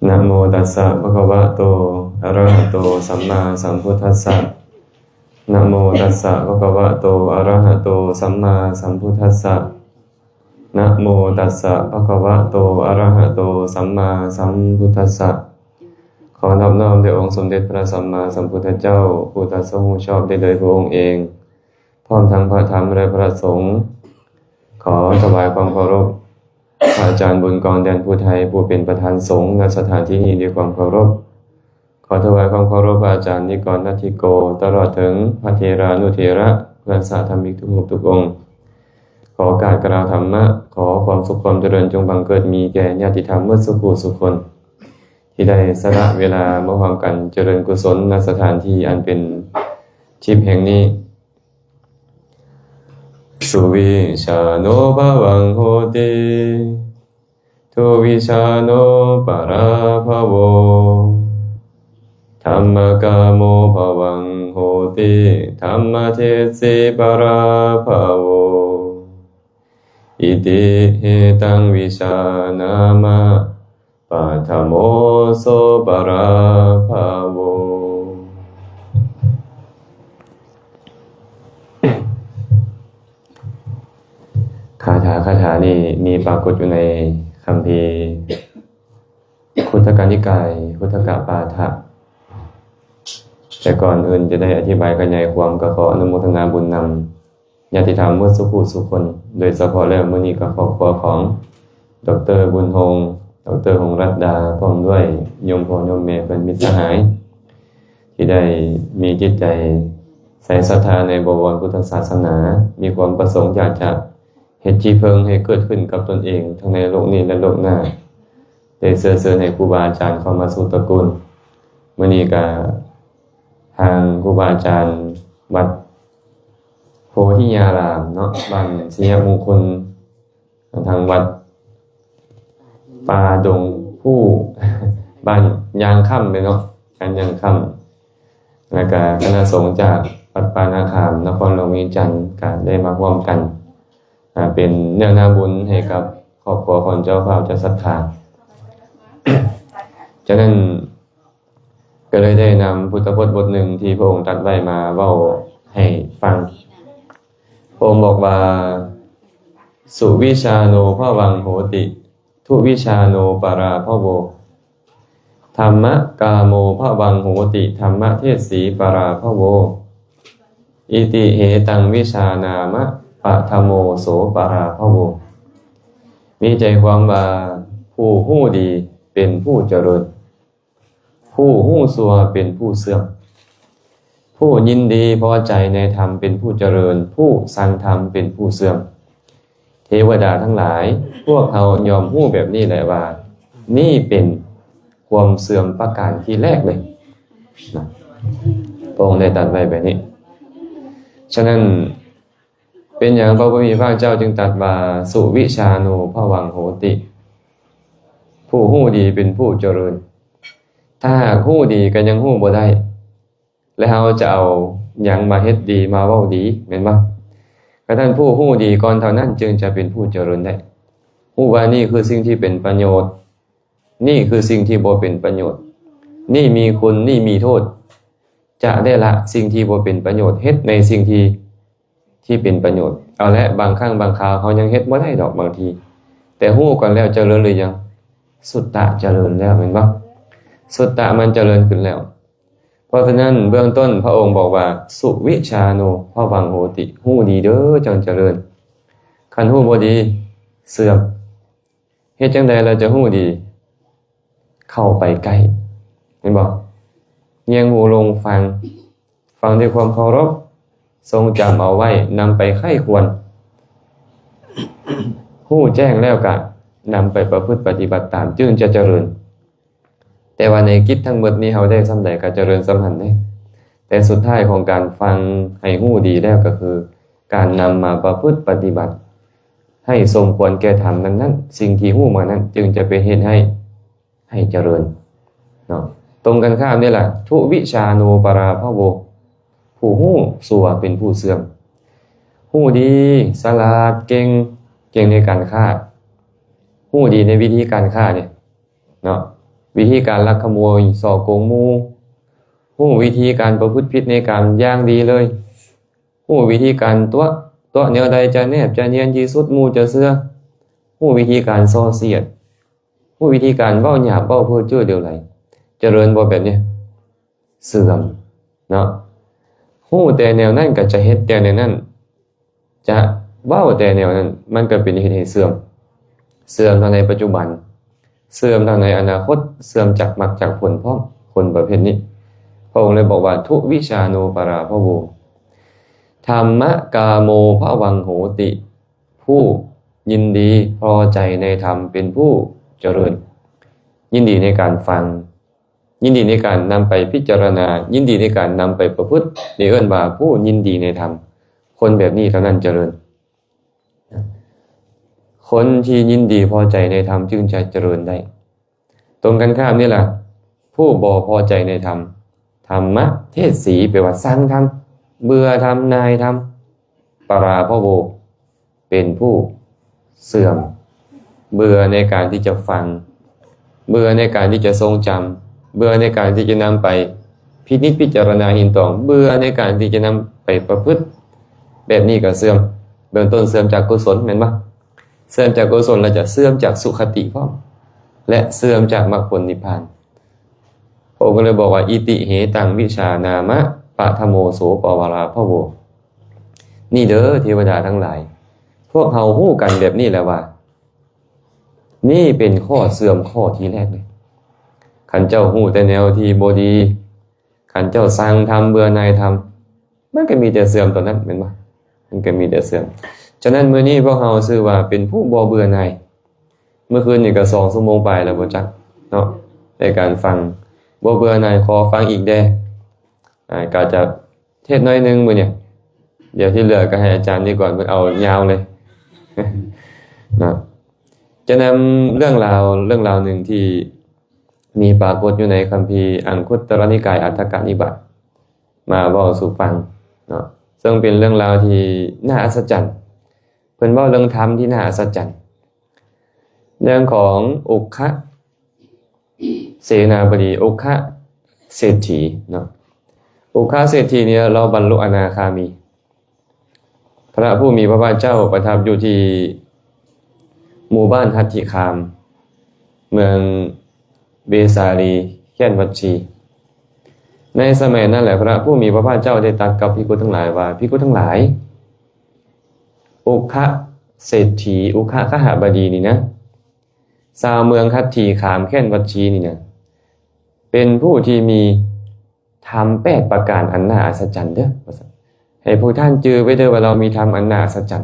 ນະໂມຕັດສະ ພະຄະວະໂຕ ອະຣະຫະໂຕ ສຳມາສຳພຸດທັດສະ ນະໂມຕັດສະ ພະຄະວະໂຕ ອະຣະຫະໂຕ ສຳມາສຳພຸດທັດສະ ນະໂມຕັດສະ ພະຄະວະໂຕ ອະຣະຫະໂຕ ສຳມາສຳພຸດທັດສະ ຂໍນອບນ້ອມແດ່ອົງສົມເດັດພະສຳມາສຳພຸດທະເຈົ້າ ຜູ້ຕັດສະຮູ້ຊອບໄດ້ໂດຍພະອົງເອງ ພ້ອມທັງພະທຳ ແລະ ພະສົງ. ຂໍຖວາຍຄວາມເຄົາລົບ ພະອາຈານບຸນກອງ ແດນຜູ້ໄທ ຜູ້ເປັນປະທານສົງ ນະສະຖານທີ່ນີ້ດ້ວຍຄວາມເຄົາລົບ. ຂໍຖວາຍຄວາມເຄົາລົບ ພະອາຈານນິກອນ ນັດທິໂກ ຕະຫຼອດເຖິງພະເຖລານຸເຖລະ ເພື່ອນສາທຳມິກທຸກຮູບທຸກອົງ. ຂໍໂອກາດກ່າວທຳມະ, ຂໍຄວາມສຸກຄວາມຈະເລີນຈົ່ງບັງເກີດມີແກ່ຍາດຕິທຳໝົດສູ່ຜູ້ສູ່ຄົນ ທີ່ໄດ້ສະຫຼະເວລາມາຮ່ວມກັນຈະເລີນກຸສົນ ນະສະຖານທີ່ອັນເປັນທິບແຫ່ງນີ້. ສຸວິຊາໂນພະວັງໂຫຕິ ທຸວິຊາໂນປະລາພະໂວ ທຳມະກາໂມພະວັງໂຫຕິ ທຳມະເທສີປະລາພະໂວ ອິຕິເຫຕັງວິຊານາມະ ປະທະໂມໂສປະລາພະໂວ. ຄາຖາ ຄາຖານີ້ມີປາກົດຢູ່ໃນຄຳພີຄຸດທະກະນິກາຍ ຄຸດທະກະປາຖະ. ແຕ່ກ່ອນອື່ນຈະໄດ້ອະທິບາຍຂະຫຍາຍຄວາມ ກໍຂໍອະນຸໂມທະນາບຸນນຳ ຍາດຕິທຳໝົດສູ່ຜູ້ສູ່ຄົນ, ໂດຍສະເພາະແລ້ວມື້ນີ້ກໍຄອບຄົວຂອງ ດອກເຕີ ບຸນຮົງ, ດອກເຕີ ຫົງລັດດາ ພ້ອມດ້ວຍໂຍມພໍ່ໂຍມແມ່ເພິ່ນ ມິດສະຫາຍ ທີ່ໄດ້ມີຈິດໃຈໃສ່ສັດທາໃນບໍວອນພຸດທະສາສະໜາ, ມີຄວາມປະສົງຢາກຈະເຮັດທີ່ເພິ່ງໃຫ້ເກີດຂຶ້ນກັບຕົນເອງ ທັງໃນໂລກນີ້ ແລະ ໂລກໜ້າ. ໄດ້ເຊື້ອເຊີນໃຫ້ຄູບາອາຈານເຂົ້າມາສູ່ຕະກູນ. ມື້ນີ້ກະທາງຄູບາອາຈານວັດໂພທິຍາລາມເນາະ ບ້ານໄຊຍະມຸງຄຸນ, ທາງວັດປ່າດົງພູ ບ້ານຍາງຄຳເດ້ເນາະ ບ້ານຍາງຄຳ, ແລ້ວກະຄະນະສົງຈາກວັດປ່ານາຂາມ ນະຄອນຫຼວງວຽງຈັນ ກະໄດ້ມາຮ່ວມກັນ ອ່າ ເປັນເນື້ອນາບຸນໃຫ້ກັບຄອບຄົວຂອງເຈົ້າພາບເຈົ້າສັດທາ. ສະນັ້ນ ກໍເລີຍໄດ້ນຳພຸດທະພົດບົດໜຶ່ງທີ່ພະອົງຕັດໄວ້ມາເວົ້າໃຫ້ຟັງ. ພະອົງບອກວ່າ ສຸວິຊາໂນພະວັງໂຫຕິ ທຸວິຊາໂນປະລາພະໂວ ທຳມະກາໂມພະວັງໂຫຕິ ທຳມະເທສີປະລາພະໂວ ອິຕິເຫຕັງວິຊານາມະ ປະທະໂມໂສປະລາພະໂວ. ມີໃຈຄວາມວ່າ ຜູ້ຮູ້ດີເປັນຜູ້ຈະເລີນ, ຜູ້ຮູ້ຊົ່ວເປັນຜູ້ເສື່ອມ, ຜູ້ຍິນດີພໍໃຈໃນທຳເປັນຜູ້ຈະເລີນ, ຜູ້ຊັງທຳເປັນຜູ້ເສື່ອມ. ເທວະດາທັງຫຼາຍ, ພວກເຮົາຍ່ອມຮູ້ແບບນີ້ແຫຼະວ່າ ນີ້ເປັນຄວາມເສື່ອມປະການທີແລກເລີຍນະ. ພະອົງໄດ້ຕັດໄວ້ແບບນີ້. ສະນັ້ນ ເປັນຫຍັງພະຜູ້ມີພະພາກເຈົ້າຈຶ່ງຕັດວ່າ ສຸວິຊາໂນພະວັງໂຫຕິ ຜູ້ຮູ້ດີເປັນຜູ້ຈະເລີນ? ຖ້າຫາກຮູ້ດີກໍຍັງຮູ້ບໍ່ໄດ້ ແລະ ເຮົາຈະເອົາຫຍັງມາເຮັດດີ ມາເວົ້າດີ ແມ່ນບໍ່? ກະທ່ານຜູ້ຮູ້ດີກ່ອນເທົ່ານັ້ນຈຶ່ງຈະເປັນຜູ້ຈະເລີນໄດ້. ຮູ້ວ່ານີ້ຄືສິ່ງທີ່ເປັນປະໂຫຍດ, ນີ້ຄືສິ່ງທີ່ບໍ່ເປັນປະໂຫຍດ, ນີ້ມີຄຸນ, ນີ້ມີໂທດ, ຈະໄດ້ລະສິ່ງທີ່ບໍ່ເປັນປະໂຫຍດ, ເຮັດໃນສິ່ງທີ່ ທີ່ເປັນປະໂຫຍດ. ເອົາແຫຼະ ບາງຄັ້ງບາງຄາວເຮົາຍັງເຮັດບໍ່ໄດ້ດອກບາງທີ, ແຕ່ຮູ້ກ່ອນແລ້ວຈະເລີນຫຼືຍັງ? ສຸດຕະຈະເລີນແລ້ວແມ່ນບໍ່? ສຸດຕະມັນຈະເລີນຂຶ້ນແລ້ວ. ເພາະສະນັ້ນເບື້ອງຕົ້ນພະອົງບອກວ່າ ສຸວິຊາໂນພະວັງໂຫຕິ, ຮູ້ດີເດີຈັ່ງຈະເລີນ. ຄັນຮູ້ບໍ່ດີ ເສື່ອມ. ເຮັດຈັ່ງໃດລະຈະຮູ້ດີ? ເຂົ້າໄປໃກ້ ເຫັນບໍ່? ງຽງຫູລົງຟັງ, ຟັງດ້ວຍຄວາມເຄົາລົບ, ຊົງຈຳເອົາໄວ້, ນຳໄປໃຄ່ຄວນ, ຮູ້ແຈ້ງແລ້ວກະນຳໄປປະພຶດປະຕິບັດຕາມ ຈຶ່ງຈະຈະເລີນ. ແຕ່ວ່າໃນກິດທັງໝົດນີ້ ເຮົາໄດ້ສ່ຳໃດກໍຈະເລີນສ່ຳນັ້ນເດ້. ແຕ່ສຸດທ້າຍຂອງການຟັງໃຫ້ຮູ້ດີແລ້ວ ກໍຄືການນຳມາປະພຶດປະຕິບັດໃຫ້ສົມຄວນແກ່ທຳນັ້ນໆ, ສິ່ງທີ່ຮູ້ມານັ້ນຈຶ່ງຈະເປັນເຫດໃຫ້ ໃຫ້ຈະເລີນເນາະ. ຕົງກັນຂ້າມນີ້ລະ ທຸວິຊາໂນປະລາພະໂວ, ຜູ້ຮູ້ຊົ່ວເປັນຜູ້ເສື່ອມ. ຮູ້ດີ, ສະຫຼາດ, ເກັ່ງ, ເກັ່ງໃນການຄ້າ, ຮູ້ດີໃນວິທີການຄ້ານີ້ ເນາະ ວິທີການລັກຂະໂມຍສໍ້ໂກງໝູ່ ຮູ້ວິທີການປະພຶດຜິດໃນກາມຢ່າງດີເລີຍ ຮູ້ວິທີການຕົວະ ຕົວະແນວໃດຈະແນບຈະນຽນທີ່ສຸດ ໝູ່ຈະເຊື່ອ ຮູ້ວິທີການສ່ອສຽດ ຮູ້ວິທີການເວົ້າຫຍາບເວົ້າເພ້ອເຈີ້ຫຼວງໄຫຼ ຈະເລີນບໍ່ແບບນີ້? ເສື່ອມເນາະ ຮູ້ແຕ່ແນວນັ້ນກໍຈະເຮັດແຕ່ແນວນັ້ນ ຈະເວົ້າແຕ່ແນວນັ້ນ ມັນກໍເປັນເຮັດໃຫ້ເສື່ອມ ເສື່ອມທັງໃນປັດຈຸບັນ ເສື່ອມທັງໃນອະນາຄົດ ເສື່ອມຈາກມັກຈາກຜົນພ້ອມ ຄົນປະເພດນີ້ ພະອົງເລີຍບອກວ່າ ທຸວິຊາໂນປະລາພະໂວ ທຳມະກາໂມພະວັງໂຫຕິ ຜູ້ຍິນດີພໍໃຈໃນທຳເປັນຜູ້ຈະເລີນ ຍິນດີໃນການຟັງ ຍິນດີໃນການນຳໄປພິຈາລະນາ ຍິນດີໃນການນຳໄປປະພຶດ ນີ້ເອີ້ນວ່າຜູ້ຍິນດີໃນທຳ ຄົນແບບນີ້ເທົ່ານັ້ນຈະເລີນ ຄົນທີ່ຍິນດີພໍໃຈໃນທຳຈຶ່ງຈະຈະເລີນໄດ້ ຕົງກັນຂ້າມນີ້ລະ ຜູ້ບໍ່ພໍໃຈໃນທຳ ທຳມະເທດສີ ແປວ່າຊັງທຳ ເບື່ອທຳ ໜ່າຍທຳ ປະລາພະໂວ ເປັນຜູ້ເສື່ອມ ເບື່ອໃນການທີ່ຈະຟັງ ເບື່ອໃນການທີ່ຈະຊົງຈຳ ເບື່ອໃນການທີ່ຈະນຳໄປພິນິດພິຈາລະນາເຫັນຕອງ ເບື່ອໃນການທີ່ຈະນຳໄປປະພຶດ ແບບນີ້ກໍເສື່ອມ ເບື້ອງຕົ້ນເສື່ອມຈາກກຸສົນແມ່ນບໍ່? ເສື່ອມຈາກກຸສົນ ແລ້ວຈະເສື່ອມຈາກສຸຄະຕິພ້ອມ ແລະ ເສື່ອມຈາກມັກຜົນນິບພານ ພະອົງກໍເລີຍບອກວ່າ ອິຕິເຫຕັງວິຊານາມະ ປະທະໂມໂສປະວາລາພະໂວ ນີ້ເດີເທວະດາທັງຫຼາຍ ພວກເຮົາຮູ້ກັນແບບນີ້ແລ້ວວ່າ ນີ້ເປັນຂໍ້ເສື່ອມຂໍ້ທີແລກເລີຍ ຄັນເຈົ້າຮູ້ແຕ່ແນວທີ່ບໍ່ດີ ຄັນເຈົ້າຊັງທຳ ເບື່ອໜ່າຍທຳ ມັນກໍມີແຕ່ເສື່ອມຕົວນັ້ນແມ່ນບໍ່? ມັນກໍມີແຕ່ເສື່ອມ ສະນັ້ນມື້ນີ້ພວກເຮົາຊື່ວ່າເປັນຜູ້ບໍ່ເບື່ອໜ່າຍ ມື້ຄືນນີ້ກໍສອງຊົ່ວໂມງປາຍແລ້ວບໍ່ຈັກເນາະ ໃນການຟັງ ບໍ່ເບື່ອໜ່າຍ ຂໍຟັງອີກແດ່ ອາ ກໍຈະເທດໜ້ອຍໜຶ່ງມື້ນີ້ ດຽວທີ່ເຫຼືອກໍໃຫ້ອາຈານນີ້ກ່ອນ ເພິ່ນເອົາຍາວເລີຍເນາະ ຈະນຳເລື່ອງລາວ ເລື່ອງລາວໜຶ່ງທີ່ມີປາກົດຢູ່ໃນຄຳພີອັງຄຸດຕະລະນິກາຍອັດຖະກະນິບາດ ມາເວົ້າສູ່ຟັງເນາະ ເຊິ່ງເປັນເລື່ອງລາວທີ່ໜ້າອັດສະຈັນ ເພິ່ນເວົ້າເລື່ອງທຳທີ່ໜ້າອັດສະຈັນ ເລື່ອງຂອງອຸກຄະເສນາບໍດີ ອຸກຄະເສດຖີເນາະ ອຸກຄະເສດຖີນີ້ລາວບັນລຸອະນາຄາມີ ພະຜູ້ມີພະພາກເຈົ້າປະທັບຢູ່ທີ່ໝູ່ບ້ານຫັດຖິຄາມ ເມືອງເວສາລີ ແຄວ້ນວັດຊີ ໃນສະໄໝນັ້ນແຫຼະ ພະຜູ້ມີພະພາກເຈົ້າໄດ້ຕັດກັບພິກຂຸທັງຫຼາຍວ່າ ພິກຂຸທັງຫຼາຍ ອຸກຄະເສດຖີ ອຸກຄະຄະຫະບະດີນີ້ນະ ຊາວເມືອງຫັດຖິຄາມ ແຄວ້ນວັດຊີນີ້ນະ ເປັນຜູ້ທີ່ມີທຳແປດປະການອັນໜ້າອັດສະຈັນເດີ ວ່າຊັ້ນ ໃຫ້ພວກທ່ານຈື່ໄວ້ເດີວ່າລາວມີທຳອັນໜ້າອັດສະຈັນ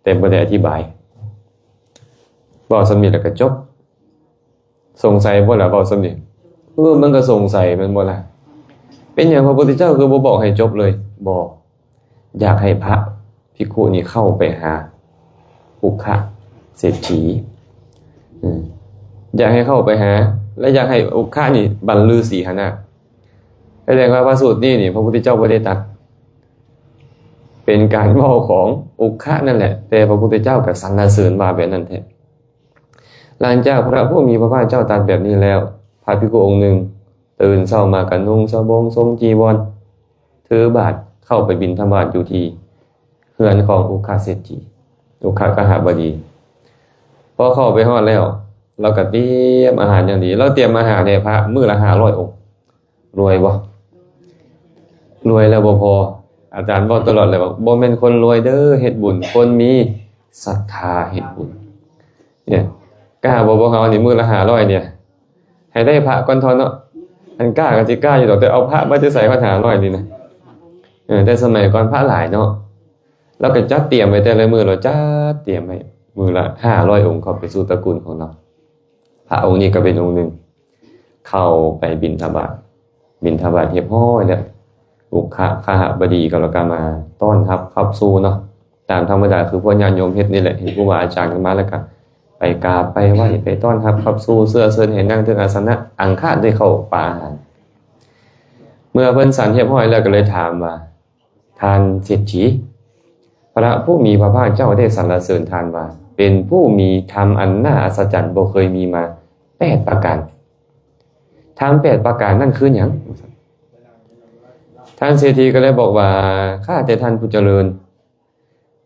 ແຕ່ບໍ່ໄດ້ອະທິບາຍ ເວົ້າສ່ຳນີ້ແລ້ວກໍຈົບ ສົງໄສບໍ່ລະ ເວົ້າສ່ຳນີ້ ເອີ ມັນກໍສົງໄສແມ່ນບໍ່ລະ ເປັນຫຍັງພະພຸດທະເຈົ້າຄືບໍ່ບອກໃຫ້ຈົບເລີຍ? ບໍ່ ຢາກໃຫ້ພະພິກຂຸນີ້ເຂົ້າໄປຫາອຸກຄະເສດຖີ ອືມ ຢາກໃຫ້ເຂົ້າໄປຫາ ແລະ ຢາກໃຫ້ອຸກຄະນີ້ບັນລືສີຫານາກ ສະແດງວ່າພະສູດນີ້ນີ້ ພະພຸດທະເຈົ້າບໍ່ໄດ້ຕັດ ເປັນການເວົ້າຂອງອຸກຄະນັ້ນແຫຼະ ແຕ່ພະພຸດທະເຈົ້າກໍສັນລະເສີນວ່າແບບນັ້ນແທ້. ຫຼັງຈາກພະຜູ້ມີພະພາກເຈົ້າຕັດແບບນີ້ແລ້ວ ພະພິກຂຸອົງໜຶ່ງຕື່ນເຊົ້າມາກໍນຸ່ງສະບົງ ຊົງຈີວອນ ຖືບາດເຂົ້າໄປບິນທະບາດຢູ່ທີ່ເຮືອນຂອງອຸກຄະເສດຖີ ອຸກຄະຄະຫະບະດີ. ພໍເຂົ້າໄປຮອດແລ້ວ ລາວກໍຕຽມອາຫານຢ່າງດີ ລາວຕຽມອາຫານໃຫ້ພະມື້ລະຫ້າຮ້ອຍອົງ. ລວຍບໍ່? ລວຍແລ້ວບໍ່ພໍ. ອາຈານເວົ້າຕະຫຼອດແລ້ວວ່າ ບໍ່ແມ່ນຄົນລວຍເດີເຮັດບຸນ, ຄົນມີສັດທາເຮັດບຸນ. ເນຍ ກ້າບໍ່ພວກເຮົານີ້ ມື້ລະຫ້າຮ້ອຍເນຍ ໃຫ້ໄດ້ພະກ່ອນເທາະເນາະ. ອັນກ້າກໍຊິກ້າຢູ່ດອກ ແຕ່ເອົາພະມາແຕ່ໃສຮອດຫ້າຮ້ອຍນີ້ນະ. ເອີ ແຕ່ສະໄໝກ່ອນພະຫຼາຍເນາະ ລາວກໍຈັດຕຽມໄວ້ແຕ່ລະມື້ ລາວຈັດຕຽມໄວ້ມື້ລະຫ້າຮ້ອຍອົງເຂົ້າໄປສູ່ຕະກຸນຂອງລາວ. ພະອົງນີ້ກໍເປັນອົງໜຶ່ງ ເຂົ້າໄປບິນທະບາດ ບິນທະບາດຮຽບຮ້ອຍແລ້ວ ອຸກຄະຄະຫະບະດີກໍລະກະມາຕ້ອນຮັບຂັບສູ່ເນາະ. ຕາມທຳມະດາຄືພວກຍາດໂຍມເຮັດນີ້ແຫຼະ ເຫັນຄູບາອາຈານກໍມາແລ້ວກໍໄປກາບໄປໄຫວ້ ໄປຕ້ອນຮັບຂັບສູ່ ເຊື້ອເຊີນໃຫ້ນັ່ງເທິງອາສະນະ ອັງຄະໄດ້ເຂົ້າປາອາຫານ. ເມື່ອເພິ່ນສັນຮຽບຮ້ອຍແລ້ວກໍເລີຍຖາມວ່າ ທ່ານເສດຖີ ພະຜູ້ມີພະພາກເຈົ້າໄດ້ສັນລະເສີນທ່ານວ່າ ເປັນຜູ້ມີທຳອັນໜ້າອັດສະຈັນ ບໍ່ເຄີຍມີມາ ແປດປະການ. ທຳແປດປະການນັ້ນຄືຫຍັງ? ທ່ານເສດຖີກໍເລີຍບອກວ່າ ຂ້າແຕ່ທ່ານຜູ້ຈະເລີນ,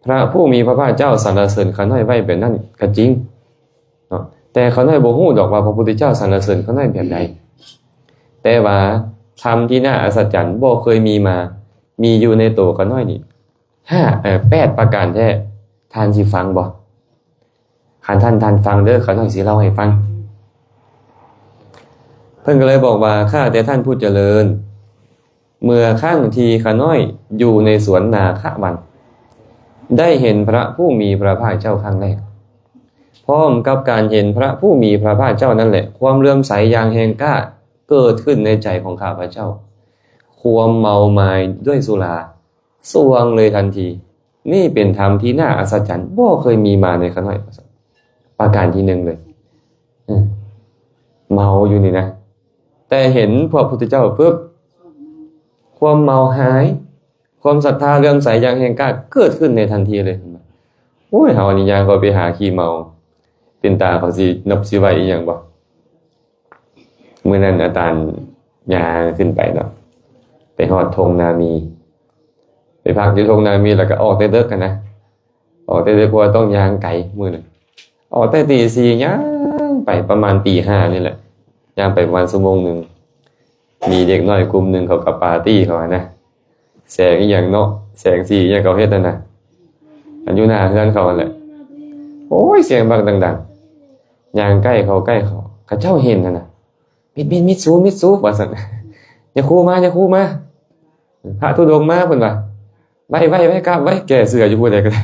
ພະຜູ້ມີພະພາກເຈົ້າສັນລະເສີນຂ້ານ້ອຍໄວ້ແບບນັ້ນກໍຈິງເນາະ, ແຕ່ຂ້ານ້ອຍບໍ່ຮູ້ດອກວ່າພະພຸດທະເຈົ້າສັນລະເສີນຂ້ານ້ອຍແບບໃດ. ແຕ່ວ່າທຳທີ່ໜ້າອັດສະຈັນບໍ່ເຄີຍມີມາ, ມີຢູ່ໃນໂຕຂ້ານ້ອຍນີ້ຫ້າ ເອີ ແປດປະການແທ້. ທ່ານຊິຟັງບໍ່? ຄັນທ່ານ, ທ່ານຟັງເດີ້, ຂ້ານ້ອຍຊິເລົ່າໃຫ້ຟັງ. ເພິ່ນກໍເລີຍບອກວ່າ ຂ້າແຕ່ທ່ານຜູ້ຈະເລີນ, ເມື່ອຄັ້ງທີ່ຂ້ານ້ອຍຢູ່ໃນສວນນາຄະວັນ ໄດ້ເຫັນພະຜູ້ມີພະພາກເຈົ້າຄັ້ງແລກ. ພ້ອມກັບການເຫັນພະຜູ້ມີພະພາກເຈົ້ານັ້ນແຫຼະ, ຄວາມເຫຼື້ອມໃສຢ່າງແຮງກ້າເກີດຂຶ້ນໃນໃຈຂອງຂ້າພະເຈົ້າ. ຄວາມເມົາມາຍດ້ວຍສຸລາ ສ່ວງເລີຍທັນທີ. ນີ້ເປັນທຳທີ່ໜ້າອັດສະຈັນ, ບໍ່ເຄີຍມີມາໃນຂ້ານ້ອຍ. ປະການທີໜຶ່ງເລີຍ, ເອີ ເມົາຢູ່ນີ້ນະ, ແຕ່ເຫັນພະພຸດທະເຈົ້າປຶບ, ຄວາມເມົາຫາຍ, ຄວາມສັດທາເຫຼື້ອມໃສຢ່າງແຮງກ້າເກີດຂຶ້ນໃນທັນທີເລີຍ. ໂອ້ຍ, ເຮົານີ້ຍ່າງເຂົ້າໄປຫາຂີ້ເມົາ, ເປັນຕາເຂົາຊິນັບຊິໄຫວອີ່ຫຍັງບໍ່? ມື້ນັ້ນອາຈານຍ່າງຂຶ້ນໄປເນາະ, ໄປຮອດທົ່ງນາມີ, ໄປພັກຢູ່ທົ່ງນາມີ ແລ້ວກໍອອກແຕ່ເດິກຫັ້ນນະ, ອອກແຕ່ເດິກ ເພາະວ່າຕ້ອງຍ່າງໄກມື້ນັ້ນ. ອອກແຕ່ຕີສີ່ ຍ່າງໄປປະມານຕີຫ້ານີ້ແຫຼະ, ຍ່າງໄປປະມານຊົ່ວໂມງໜຶ່ງ. ມີເດັກນ້ອຍກຸ່ມໜຶ່ງ ເຂົາກໍປາຕີ້ເຂົາຫັ້ນນະ, ແສງອີ່ຫຍັງເນາະ, ແສງສີອີ່ຫຍັງເຂົາເຮັດຫັ້ນນະ, ອັນຢູ່ໜ້າເຮືອນເຂົາຫັ້ນແຫຼະ. ໂອ້ຍ, ສຽງບັກດັງໆ, ຍ່າງໃກ້ເຂົາ, ໃກ້ເຂົາ, ເຂົາເຈົ້າເຫັນຫັ້ນນະ. ມິດ, ມິດ, ມິດ, ສູ, ມິດ, ສູ, ວ່າຊັ້ນ. ຍາຄູມາ, ຍາຄູມາ, ພະທຸດົງມາ, ເພິ່ນວ່າ. ໄວ້, ໄວ້, ໄວ້, ກາບໄວ້, ແກ້ເສື້ອຢູ່ຜູ້ໃດກໍໄດ້.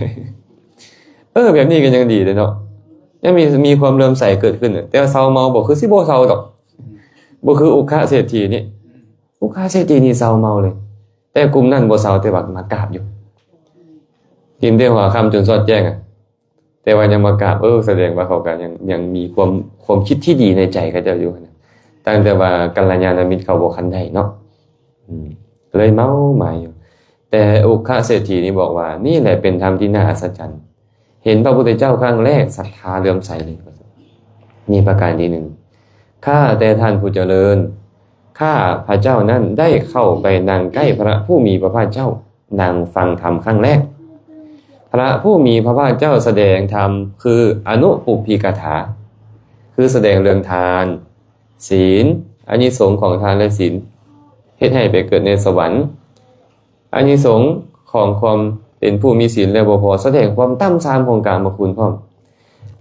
ເອີ, ແບບນີ້ກໍຍັງດີເດ້ເນາະ, ຍັງມີ, ມີຄວາມເຫຼື້ອມໃສເກີດຂຶ້ນ. ແຕ່ວ່າເຊົາເມົາບໍ່? ຄືຊິບໍ່ເຊົາດອກ, ບໍ່ຄືອຸຄະເສດຖີນີ້. ອຸຄະເສດຖີນີ້ເຊົາເມົາເລີຍ, ແຕ່ກຸ່ມນັ້ນບໍ່ເຊົາ, ແຕ່ວ່າມາກາບຢູ່. ກິນແຕ່ຫົວຄ່ຳຈົນສອດແຈ້ງອະ. ແຕ່ວ່າຍັງມາກາບ, ເອີ, ສະແດງວ່າເຂົາກໍຍັງ, ຍັງມີຄວາມ, ຄວາມຄິດທີ່ດີໃນໃຈເຂົາເຈົ້າຢູ່ນະ, ຕັ້ງແຕ່ວ່າກັນລະຍານະມິດເຂົາບໍ່ທັນໄດ້ເນາະ. ອືມ, ເລີຍເມົາມາຍຢູ່. ແຕ່ອຸຄະເສດຖີນີ້ບອກວ່າ, ນີ້ແຫຼະເປັນທຳທີ່ໜ້າອັດສະຈັນ. ເຫັນພະພຸດທະເຈົ້າຄັ້ງແລກ, ສັດທາເຫຼື້ອມໃສເລີຍ. ນີ້ປະການທີໜຶ່ງ. ຂ້າແຕ່ທ່ານຜູ້ຈະເລີນ, ຂ້າພະເຈົ້ານັ້ນໄດ້ເຂົ້າໄປນັ່ງໃກ້ພະຜູ້ມີພະພາກເຈົ້າ, ນັ່ງຟັງທຳຄັ້ງແລກ. ພະຜູ້ມີພະພາກເຈົ້າສະແດງທຳຄືອະນຸປຸບພິກະຖາ, ຄືສະແດງເລື່ອງທານ, ສີນ, ອານິສົງຂອງທານ ແລະ ສີນ ເຮັດໃຫ້ໄປເກີດໃນສະຫວັນ, ອານິສົງຂອງຄວາມເປັນຜູ້ມີສີນແລ້ວບໍ່ພໍ, ສະແດງຄວາມຕ່ຳຊາມຂອງກາມະຄຸນພ້ອມ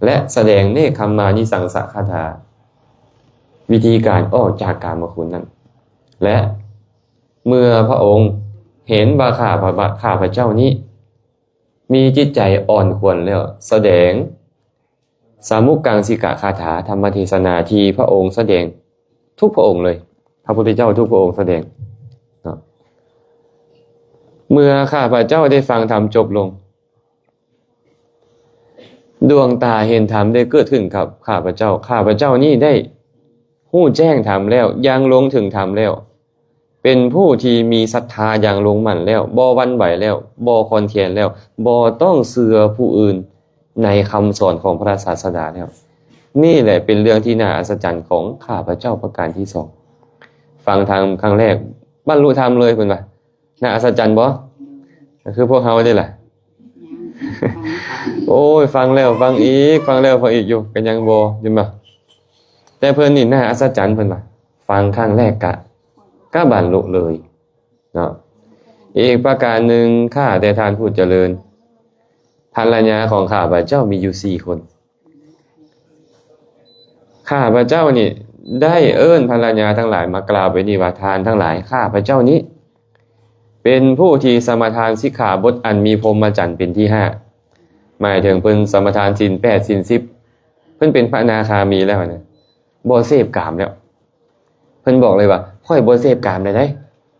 ແລະ ສະແດງເນກຄຳມານິສັງສະຄາຖາ, ວິທີການອອກຈາກກາມະຄຸນນັ້ນ. ແລະ ເມື່ອພະອົງເຫັນວ່າຂ້າພະ, ຂ້າພະເຈົ້ານີ້ມີຈິດໃຈອ່ອນຂວັນແລ້ວ, ສະແດງສາມຸກກັງສິກະຄາຖາ, ທຳມະເທສະນາທີ່ພະອົງສະແດງທຸກພະອົງເລີຍ, ພະພຸດທະເຈົ້າທຸກພະອົງສະແດງເນາະ. ເມື່ອຂ້າພະເຈົ້າໄດ້ຟັງທຳຈົບລົງ, ດວງຕາເຫັນທຳໄດ້ເກີດຂຶ້ນກັບຂ້າພະເຈົ້າ. ຂ້າພະເຈົ້ານີ້ໄດ້ຮູ້ແຈ້ງທຳແລ້ວ, ຢ່າງລົງເຖິງທຳແລ້ວ, ເປັນຜູ້ທີ່ມີສັດທາຢ່າງລົງໝັ້ນແລ້ວ, ບໍ່ຫວັ່ນໄຫວແລ້ວ, ບໍ່ຄອນແຄນແລ້ວ, ບໍ່ຕ້ອງເຊື່ອຜູ້ອື່ນໃນຄຳສອນຂອງພະສາສະດາແລ້ວ. ນີ້ແຫຼະເປັນເລື່ອງທີ່ໜ້າອັດສະຈັນຂອງຂ້າພະເຈົ້າປະການທີສອງ. ຟັງທຳຄັ້ງແລກ, ບັນລຸທຳເລີຍ, ເພິ່ນວ່າ. ໜ້າອັດສະຈັນບໍ່? ກໍຄືພວກເຮົານີ້ແຫຼະ. ໂອ້ຍ, ຟັງແລ້ວຟັງອີກ, ຟັງແລ້ວຟັງອີກຢູ່, ກໍຍັງບໍ່, ເຫັນບໍ່? ແຕ່ເພິ່ນນີ້ໜ້າອັດສະຈັນ, ເພິ່ນວ່າ ຟັງຄັ້ງແລກກະ, ກະບັນລຸເລີຍເນາະ. ອີກປະການໜຶ່ງ, ຂ້າແຕ່ທ່ານຜູ້ຈະເລີນ, ພັນລະຍາຂອງຂ້າພະເຈົ້າມີຢູ່ສີ່ຄົນ. ຂ້າພະເຈົ້ານີ້ໄດ້ເອີ້ນພັນລະຍາທັງຫຼາຍມາກ່າວໄປນີ້ວ່າ, ທ່ານທັງຫຼາຍ, ຂ້າພະເຈົ້ານີ້ເປັນຜູ້ທີ່ສະມາທານສິກຂາບົດອັນມີພົມມະຈັນເປັນທີ່ຫ້າ, ໝາຍເຖິງເພິ່ນສະມາທານສິນແປດ ສິນສິບ, ເພິ່ນເປັນພະອະນາຄາມີແລ້ວນະ, ບໍ່ເສບກາມແລ້ວ. ເພິ່ນບອກເລີຍວ່າ, ຂ້ອຍບໍ່ເສບກາມໃດ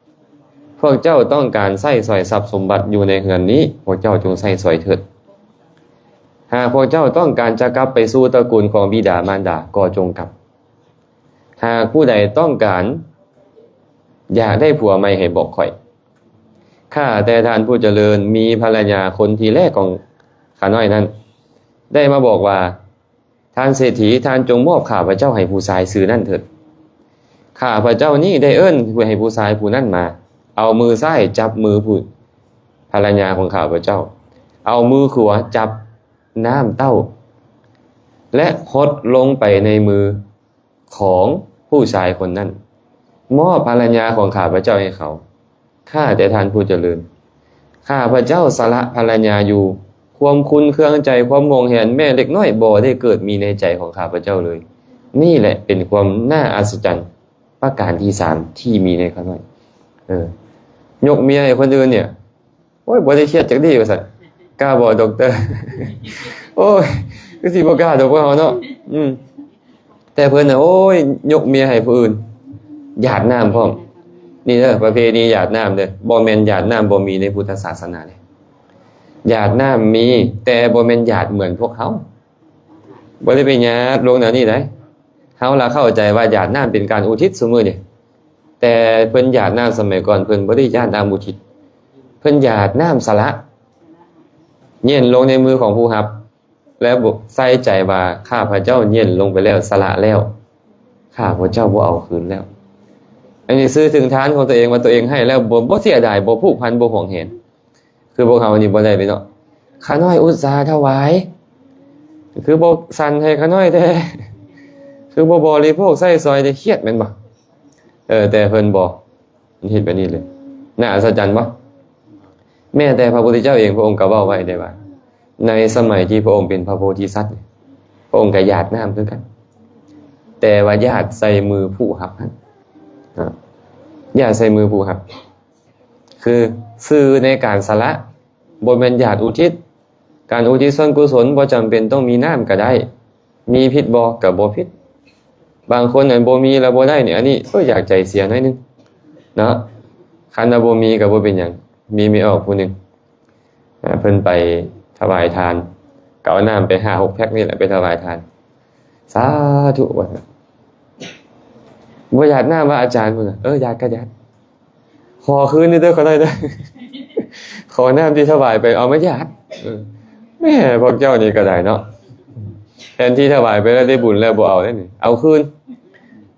ໆ. ພວກເຈົ້າຕ້ອງການໃຊ້ສອຍຊັບສົມບັດຢູ່ໃນເຮືອນນີ້, ພວກເຈົ້າຈົ່ງໃຊ້ສອຍເຖີດ. ຫາກພວກເຈົ້າຕ້ອງການຈະກັບໄປສູ່ຕະກູນຂອງບິດາມານດາ, ກໍຈົ່ງກັບ. ຫາກຜູ້ໃດຕ້ອງການຢາກໄດ້ຜົວໃໝ່, ໃຫ້ບອກຂ້ອຍ. ຂ້າແຕ່ທ່ານຜູ້ຈະເລີນ, ມີພັນລະຍາຄົນທີແລກຂອງຂ້ານ້ອຍນັ້ນ ໄດ້ມາບອກວ່າ, ທ່ານເສດຖີ, ທ່ານຈົ່ງມອບຂ້າພະເຈົ້າໃຫ້ຜູ້ຊາຍຊື່ນັ້ນເຖີດ. ຂ້າພະເຈົ້ານີ້ໄດ້ເອີ້ນໃຫ້ຜູ້ຊາຍຜູ້ນັ້ນມາ, ເອົາມືຊ້າຍຈັບມືຜູ້ ພະລະຍາຂອງຂ້າພະເຈົ້າ, ເອົາມືຂວາຈັບນ້ຳເຕົ້າ ແລະ ຫົດລົງໄປໃນມືຂອງຜູ້ຊາຍຄົນນັ້ນ, ມອບພະລະຍາຂອງຂ້າພະເຈົ້າໃຫ້ເຂົາ. ຂ້າແຕ່ທ່ານຜູ້ຈະເລີນ, ຂ້າພະເຈົ້າສະຫຼະພະລະຍາຢູ່, ຄວາມຂຸ້ນເຄືອງໃຈ, ຄວາມຫວງແຫນແມ້ເລັກນ້ອຍບໍ່ໄດ້ເກີດມີໃນໃຈຂອງຂ້າພະເຈົ້າເລີຍ. ນີ້ແຫຼະເປັນຄວາມໜ້າອັດສະຈັນປະການທີສາມທີ່ມີໃນຂ້ານ້ອຍ. ເອີ ຍົກເມຍໃຫ້ຄົນອື່ນນີ້ ໂອ້ຍ ບໍ່ໄດ້ຄຽດຈັກດີ້ວ່າຊັ້ນ. ກ້າບໍ່ ດັອກເຕີ? ໂອ້ຍ ຄືຊິບໍ່ກ້າດອກພວກເຮົາເນາະ. ອືມ ແຕ່ເພິ່ນນະ ໂອ້ຍ ຍົກເມຍໃຫ້ຜູ້ອື່ນ, ຢາດນ້ຳພ້ອມ. ນີ້ເດີ ປະເພນີຢາດນ້ຳເດີ, ບໍ່ແມ່ນຢາດນ້ຳບໍ່ມີໃນພຸດທະສາສະໜາເດ້. ຢາດນ້ຳມີ, ແຕ່ບໍ່ແມ່ນຢາດເໝືອນພວກເຮົາ. ບໍ່ໄດ້ໄປຢາດລົງແນວນີ້ໃດ. ເຮົາລະເຂົ້າໃຈວ່າຢາດນ້ຳເປັນການອຸທິດຊຸມື້ນີ້, ແຕ່ເພິ່ນຢາດນ້ຳສະໄໝກ່ອນ ເພິ່ນບໍ່ໄດ້ຢາດນ້ຳອຸທິດ, ເພິ່ນຢາດນ້ຳສະຫຼະ ເຫຍື່ອນລົງໃນມືຂອງຜູ້ຮັບ ແລະ ໃສ່ໃຈວ່າ ຂ້າພະເຈົ້າເຫຍື່ອນລົງໄປແລ້ວ, ສະຫຼະແລ້ວ, ຂ້າພະເຈົ້າບໍ່ເອົາຄືນແລ້ວ. ອັນນີ້ສື່ເຖິງທານຂອງຕົວເອງວ່າຕົວເອງໃຫ້ແລ້ວ ບໍ່ ບໍ່ເສຍດາຍ, ບໍ່ຜູກພັນ, ບໍ່ຫວງແຫນ. ຄືພວກເຮົານີ້ບໍ່ໄດ້ເລີຍເນາະ, ຂ້ານ້ອຍອຸດສາຖະຫວາຍ ຄືບໍ່ສັນໃຫ້ຂ້ານ້ອຍແທ້, ຄືບໍ່ບໍລິໂພກໃຊ້ສອຍແທ້, ຄຽດແມ່ນບໍ່? ເອີ ແຕ່ເພິ່ນບໍ່ ເຮັດແບບນີ້ເລີຍ. ໜ້າອັດສະຈັນບໍ່? ແມ້ແຕ່ພະພຸດທະເຈົ້າເອງ ພະອົງກໍເວົ້າໄວ້ໄດ້ວ່າ ໃນສະໄໝທີ່ພະອົງເປັນພະໂພທິສັດ ພະອົງກໍຢາດນ້ຳຄືກັນ, ແຕ່ວ່າຢາດໃສ່ມືຜູ້ຮັບຫັ້ນ, ຢາດໃສ່ມືຜູ້ຮັບ. ຄືສື່ໃນການສະຫຼະ ບໍ່ແມ່ນຢາດອຸທິດ. ການອຸທິດສ່ວນກຸສົນບໍ່ຈຳເປັນຕ້ອງມີນ້ຳກໍໄດ້, ມີຜິດບໍ່? ກໍບໍ່ຜິດ. ບາງຄົນນັ້ນບໍ່ມີແລ້ວບໍ່ໄດ້ນີ້, ອັນນີ້ ໂອ້ຍ ຢາກໃຈເສຍໜ້ອຍໜຶ່ງເນາະ. ຄັນວ່າບໍ່ມີກໍບໍ່ເປັນຫຍັງ, ມີແມ່ອອກຜູ້ໜຶ່ງ ອ່າ ເພິ່ນໄປຖວາຍທານ, ກໍເອົານ້ຳໄປຫ້າຫົກແພັກນີ້ແຫຼະ ໄປຖວາຍທານ. ສາທຸ ວ່າ ບໍ່ຢາດນ້ຳວ່າອາຈານພຸ້ນນະ. ເອີ ຢາດກໍຢາດ, ຂໍຄືນນີ້ເດີ ຂໍໜ້ອຍເດີ, ຂໍນ້ຳທີ່ຖວາຍໄປເອົາມາຢາດ. ເອີ ແມ່ ພວກເຈົ້ານີ້ກໍໄດ້ເນາະ, ແທນທີ່ຖວາຍໄປແລ້ວໄດ້ບຸນແລ້ວ ບໍ່ເອົາເດ້ນີ້, ເອົາຄືນ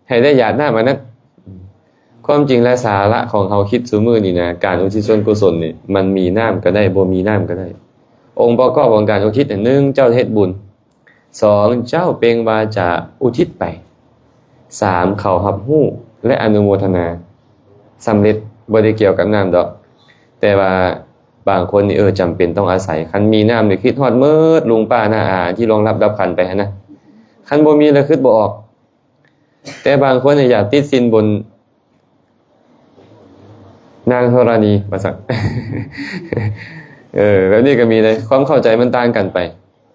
ໃຫ້ໄດ້ຢາດນ້ຳອັນນັ້ນ. ຄວາມຈິງແລ້ວສາລະຂອງເຮົາຄິດຊຸມື້ນີ້ນະ, ການອຸທິດສ່ວນກຸສົນນີ້ ມັນມີນ້ຳກໍໄດ້, ບໍ່ມີນ້ຳກໍໄດ້. ອົງປະກອບຂອງການອຸທິດ ໜຶ່ງ ເຈົ້າເຮັດບຸນ, ສອງ ເຈົ້າເປັ່ງວາຈາອຸທິດໄປ, ສາມ ເຂົາຮັບຮູ້ ແລະ ອະນຸໂມທະນາສຳເລັດ. ບໍ່ໄດ້ກ່ຽວກັບນ້ຳດອກ, ແຕ່ວ່າບາງຄົນນີ້ ເອີ ຈຳເປັນຕ້ອງອາໄສ, ຄັນມີນ້ຳນີ້ຄິດຮອດໝົດລຸງປ້ານ້າອາທີ່ລ່ວງລັບດັບຂັນໄປຫັ້ນນະ, ຄັນບໍ່ມີແລ້ວຄິດບໍ່ອອກ. ແຕ່ບາງຄົນນີ້ຢາກຕິດສິນບົນນາງທໍລະນີວ່າຊັ້ນ. ເອີ ແບບນີ້ກໍມີເດ້, ຄວາມເຂົ້າໃຈມັນຕ່າງກັນໄປ.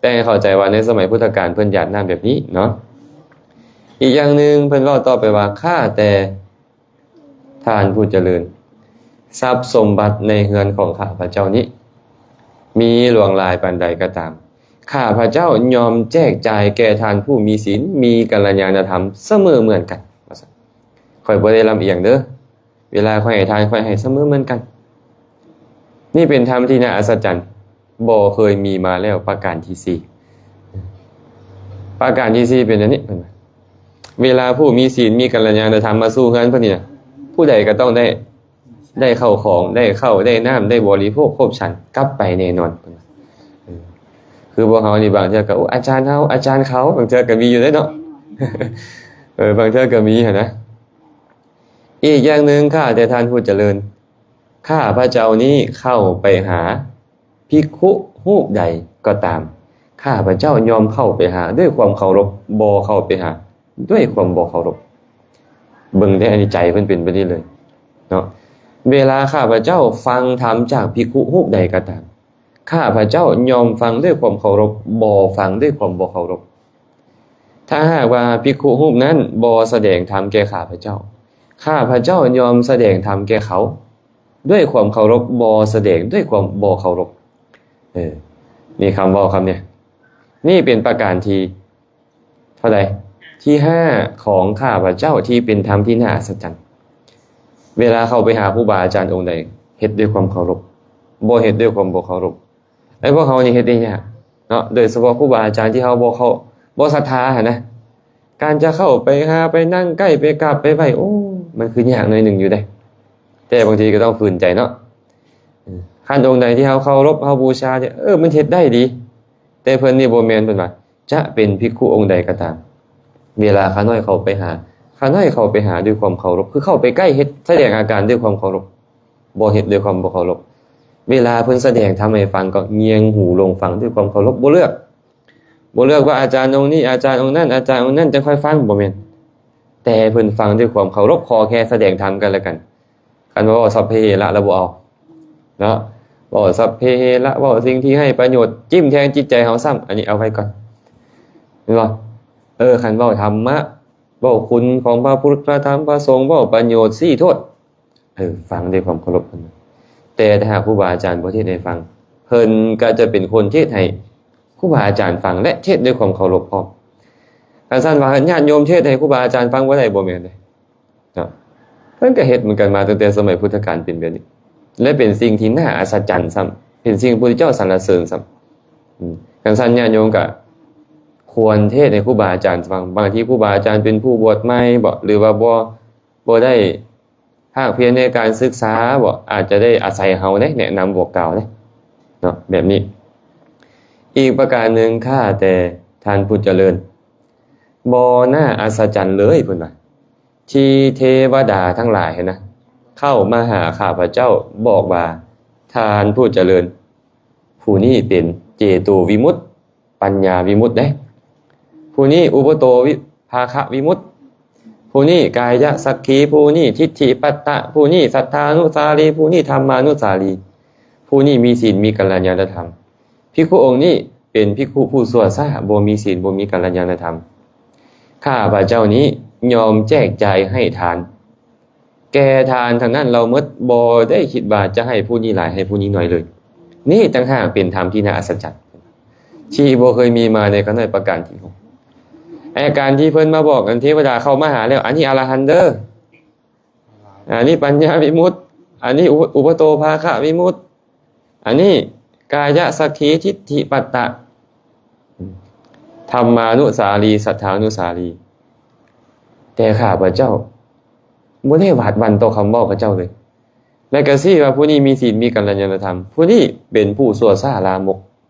ແຕ່ໃຫ້ເຂົ້າໃຈວ່າໃນສະໄໝພຸດທະການເພິ່ນຢາດນ້ຳແບບນີ້ເນາະ. ອີກຢ່າງໜຶ່ງເພິ່ນເວົ້າຕໍ່ໄປວ່າ ຂ້າແຕ່ທ່ານຜູ້ຈະເລີນ, ຊັບສົມບັດໃນເຮືອນຂອງຂ້າພະເຈົ້ານີ້ ມີຫຼວງຫຼາຍປານໃດກໍຕາມ, ຂ້າພະເຈົ້າຍອມແຈກຈ່າຍແກ່ທ່ານຜູ້ມີສິນ, ມີກັນລະຍານະທຳສະເໝີເໝືອນກັນ ວ່າຊັ້ນ. ຂ້ອຍບໍ່ໄດ້ລຳອຽງເດີ, ເວລາຂ້ອຍໃຫ້ທານ ຂ້ອຍໃຫ້ສະເໝີເໝືອນກັນ. ນີ້ເປັນທຳທີ່ໜ້າອັດສະຈັນ, ບໍ່ເຄີຍມີມາແລ້ວ. ປະການທີສີ່, ປະການທີສີ່ເປັນອັນນີ້, ເວລາຜູ້ມີສິນ ມີກັນລະຍານະທຳມາສູ່ເຮືອນເພິ່ນນີ້ນະ, ຜູ້ໃດກໍຕ້ອງໄດ້ ໄດ້ເຂົ້າຂອງ, ໄດ້ເຂົ້າ ໄດ້ນ້ຳ, ໄດ້ບໍລິໂພກຄົບສັນກັບໄປແນ່ນອນ. ເອີ ຄືພວກເຮົານີ້ບາງເທື່ອກໍ ໂອ້ ອາຈານເຮົາ ອາຈານເຂົາ, ບາງເທື່ອກໍມີຢູ່ເດ້ເນາະ. ເອີ ບາງເທື່ອກໍມີຫັ້ນນະ. ອີກຢ່າງໜຶ່ງ ຂ້າແຕ່ທ່ານຜູ້ຈະເລີນ, ຂ້າພະເຈົ້ານີ້ເຂົ້າໄປຫາພິກຂຸຮູບໃດກໍຕາມ, ຂ້າພະເຈົ້າຍອມເຂົ້າໄປຫາດ້ວຍຄວາມເຄົາລົບ, ບໍ່ເຂົ້າໄປຫາ ດ້ວຍຄວາມບໍ່ເຄົາລົບ. ເບິ່ງເດ້ ອັນນີ້ໃຈເພິ່ນເປັນແບບນີ້ເລີຍເນາະ. ເວລາຂ້າພະເຈົ້າຟັງທຳຈາກພິກຂຸຮູບໃດກໍຕາມ, ຂ້າພະເຈົ້າຍອມຟັງດ້ວຍຄວາມເຄົາລົບ, ບໍ່ຟັງດ້ວຍຄວາມບໍ່ເຄົາລົບ. ຖ້າຫາກວ່າພິກຂຸຮູບນັ້ນບໍ່ສະແດງທຳແກ່ຂ້າພະເຈົ້າ, ຂ້າພະເຈົ້າຍອມສະແດງທຳແກ່ເຂົາດ້ວຍຄວາມເຄົາລົບ, ບໍ່ສະແດງດ້ວຍຄວາມບໍ່ເຄົາລົບ. ເອີ ນີ້ຄຳເວົ້າຄຳນີ້, ນີ້ເປັນປະການທີ່ ເທົ່າໃດ? ທີຫ້າ ຂອງຂ້າພະເຈົ້າທີ່ເປັນທຳທີ່ໜ້າອັດສະຈັນ. ເວລາເຂົ້າໄປຫາຄູບາອາຈານອົງໃດ ເຮັດດ້ວຍຄວາມເຄົາລົບ, ບໍ່ເຮັດດ້ວຍຄວາມບໍ່ເຄົາລົບ. ແລະ ພວກເຮົານີ້ເຮັດໄດ້ຍາກເນາະ, ໂດຍສະເພາະຄູບາອາຈານທີ່ເຮົາບໍ່ເຄົາ ບໍ່ສັດທາຫັ້ນນະ. ການຈະເຂົ້າໄປຫາ ໄປນັ່ງໃກ້ ໄປກາບໄປໄຫວ້ ໂອ້ ມັນຄືຍາກໜ້ອຍໜຶ່ງຢູ່ເດ້ ແຕ່ບາງທີກໍຕ້ອງຝືນໃຈເນາະ. ເອີ ຄັນອົງໃດທີ່ເຮົາເຄົາລົບ ເຮົາບູຊາເນຍ ເອີ ມັນເຮັດໄດ້ດີ ແຕ່ເພິ່ນນີ້ບໍ່ແມ່ນ. ເພິ່ນວ່າ ຈະເປັນພິກຂຸອົງໃດກໍຕາມ ເວລາຂ້ານ້ອຍເຂົ້າໄປຫາ ຂ້ານ້ອຍເຂົ້າໄປຫາດ້ວຍຄວາມເຄົາລົບ ຄືເຂົ້າໄປໃກ້ ເຮັດສະແດງອາການດ້ວຍຄວາມເຄົາລົບ ບໍ່ເຮັດດ້ວຍຄວາມບໍ່ເຄົາລົບ. ເວລາເພິ່ນສະແດງທຳໃຫ້ຟັງ ກໍງຽງຫູລົງຟັງດ້ວຍຄວາມເຄົາລົບ ບໍ່ເລືອກ ບໍ່ເລືອກວ່າອາຈານອົງນີ້ ອາຈານອົງນັ້ນ ອາຈານອົງນັ້ນ ຈັ່ງຄ່ອຍຟັງ ບໍ່ແມ່ນ. ແຕ່ເພິ່ນຟັງດ້ວຍຄວາມເຄົາລົບ ຂໍແຄ່ສະແດງທຳກັນແລະກັນ. ຄັນວ່າເວົ້າສັບເພເຮລະ ລະບໍ່ເອົາເນາະ ເວົ້າສັບເພເຮລະ ເວົ້າສິ່ງທີ່ໄຮ້ປະໂຫຍດ ຈິ້ມແທງຈິດໃຈເຮົາຊ້ຳ ອັນນີ້ເອົາໄວ້ກ່ອນ ແມ່ນບໍ່? ເອີ ຄັນເວົ້າທຳມະ ເວົ້າຄຸນຂອງພະພຸດ ພະທຳ ພະສົງ ເວົ້າປະໂຫຍດ ຊີ້ໂທດ ເອີ ຟັງດ້ວຍຄວາມເຄົາລົບເພິ່ນ. ແຕ່ຖ້າຫາກຄູບາອາຈານບໍ່ເທດໃຫ້ຟັງ ເພິ່ນກໍຈະເປັນຄົນເທດໃຫ້ຄູບາອາຈານຟັງ ແລະ ເທດດ້ວຍຄວາມເຄົາລົບພ້ອມ. ຄັນຊັ້ນວ່າຍາດໂຍມເທດໃຫ້ຄູບາອາຈານຟັງບໍ່ໄດ້ ບໍ່ແມ່ນເດ້ເນາະ. ເພິ່ນກໍເຮັດເໝືອນກັນມາຕັ້ງແຕ່ສະໄໝພຸດທະການເປັນແບບນີ້ ແລະ ເປັນສິ່ງທີ່ໜ້າອັດສະຈັນຊ້ຳ ເປັນສິ່ງທີ່ພະພຸດທະເຈົ້າສັນລະເສີນຊ້ຳ. ອືມ ຄັນຊັ້ນຍາດໂຍມກໍຄວນເທດໃຫ້ຄູບາອາຈານຟັງ. ບາງທີຄູບາອາຈານເປັນຜູ້ບວດໃໝ່ບໍ ຫຼືວ່າບໍ່ ບໍ່ໄດ້ພາກພຽນໃນການສຶກສາບໍ ອາດຈະໄດ້ອາໄສເຮົາເດ້ ແນະນຳບອກກ່າວເດ້ເນາະ ແບບນີ້. ອີກປະການໜຶ່ງ ຂ້າແຕ່ທ່ານຜູ້ຈະເລີນ ບໍ່ໜ້າອັດສະຈັນເລີຍ ເພິ່ນວ່າ ທີ່ເທວະດາທັງຫຼາຍຫັ້ນນະ ເຂົ້າມາຫາຂ້າພະເຈົ້າ ບອກວ່າ ທ່ານຜູ້ຈະເລີນ ຜູ້ນີ້ເປັນເຈໂຕວິມຸດ ປັນຍາວິມຸດເດ້ ຜູ້ນີ້ອຸປະໂຕວິ ພາຄະວິມຸດ ຜູ້ນີ້ກາຍະສັກຂີ ຜູ້ນີ້ທິດຖິປັດຕະ ຜູ້ນີ້ສັດທານຸສາລີ ຜູ້ນີ້ທຳມານຸສາລີ ຜູ້ນີ້ມີສິນ ມີກັນລະຍານະທຳ. ພິກຂຸອົງນີ້ເປັນພິກຂຸຜູ້ຊົ່ວຊ້າ ບໍ່ມີສິນ ບໍ່ມີກັນລະຍານະທຳ. ຂ້າພະເຈົ້ານີ້ຍອມແຈກຈ່າຍໃຫ້ທານ ແກ່ທານທັງນັ້ນເຫຼົ່າໝົດ ບໍ່ໄດ້ຄິດວ່າຈະໃຫ້ຜູ້ນີ້ຫຼາຍ ໃຫ້ຜູ້ນີ້ໜ້ອຍເລີຍ. ນີ້ຕ່າງຫາກເປັນທຳທີ່ໜ້າອັດສະຈັນ ທີ່ບໍ່ເຄີຍມີມາໃນຂ້ານ້ອຍປະການທີຫົກ. ແລະ ການທີ່ເພິ່ນມາບອກກັນ ເທວະດາເຂົ້າມາຫາແລ້ວ ອັນນີ້ອະລະຫັນເດີ້ ອັນນີ້ປັນຍາວິມຸດ ອັນນີ້ອຸປະ ອຸປະໂຕພາຄະວິມຸດ ອັນນີ້ກາຍະສັກຂີທິດຖິປັດຕະ ທຳມານຸສາລີ ສັດທານຸສາລີ. ແຕ່ຂ້າພະເຈົ້າບໍ່ໄດ້ຫວາດຫວັ່ນຕໍ່ຄຳເວົ້າຂະເຈົ້າເລີຍ ແລະ ກະຊີ້ວ່າຜູ້ນີ້ມີສິນ ມີກັນລະຍານະທຳ ຜູ້ນີ້ເປັນຜູ້ຊົ່ວຊ້າລາມົກ